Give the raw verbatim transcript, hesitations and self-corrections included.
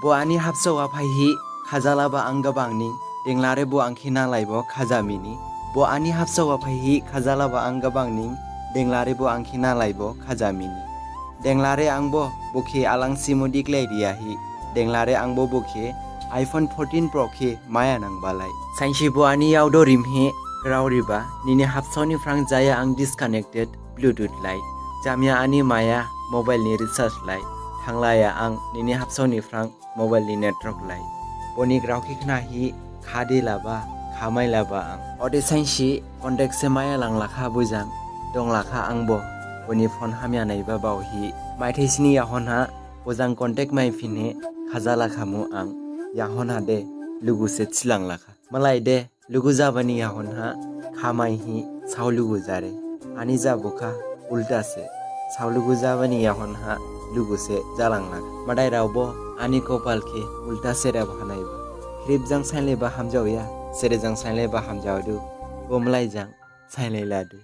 Bo ani habsao ha phaihi khajalaba ang gabang ning, denglare bo ang khe nalaibo khaja mini. Bo ani habsao ha phaihi khajalaba ang gabang ning, denglare bo ang khe nalaibo khaja mini. Denglare angbo bo khe alang simu diklai riyahi. Denglare angbo bo khe iPhone fourteen Pro khe maya nangbalai. Sainsi bo ani yaodo rimhi grao riba, nini habsao ni phrang jaya ang disconnected Bluetooth lai. Jamya ani maya mobile ni recharge lai. Thanglaya ang nini habsao ni phrang mobile ni network lai. Boni grao khe khnahi khade laba, khamai laba ang. Ode sainsi contact se maya langlakha bojang, donglakha angbo. Boni phone hamya naiba baohi. Maithai sini yahon ha bojang contact maiphinhi khajalakhamu ang. Yahon ha de lugu se thilanglakha. Malai de lugu jabani yahon ha khamaihi sao lugu jare. Ani jabukha ulta se. Sao lugu jabani yahon ha lugu se jalanglakha. Madai raobo ani kopal khe ulta sereba hanaiba. Khrip jang sainlaiba hamjaoya, sere jang sainlaiba hamjaodu, bo malai jang sainlailadu.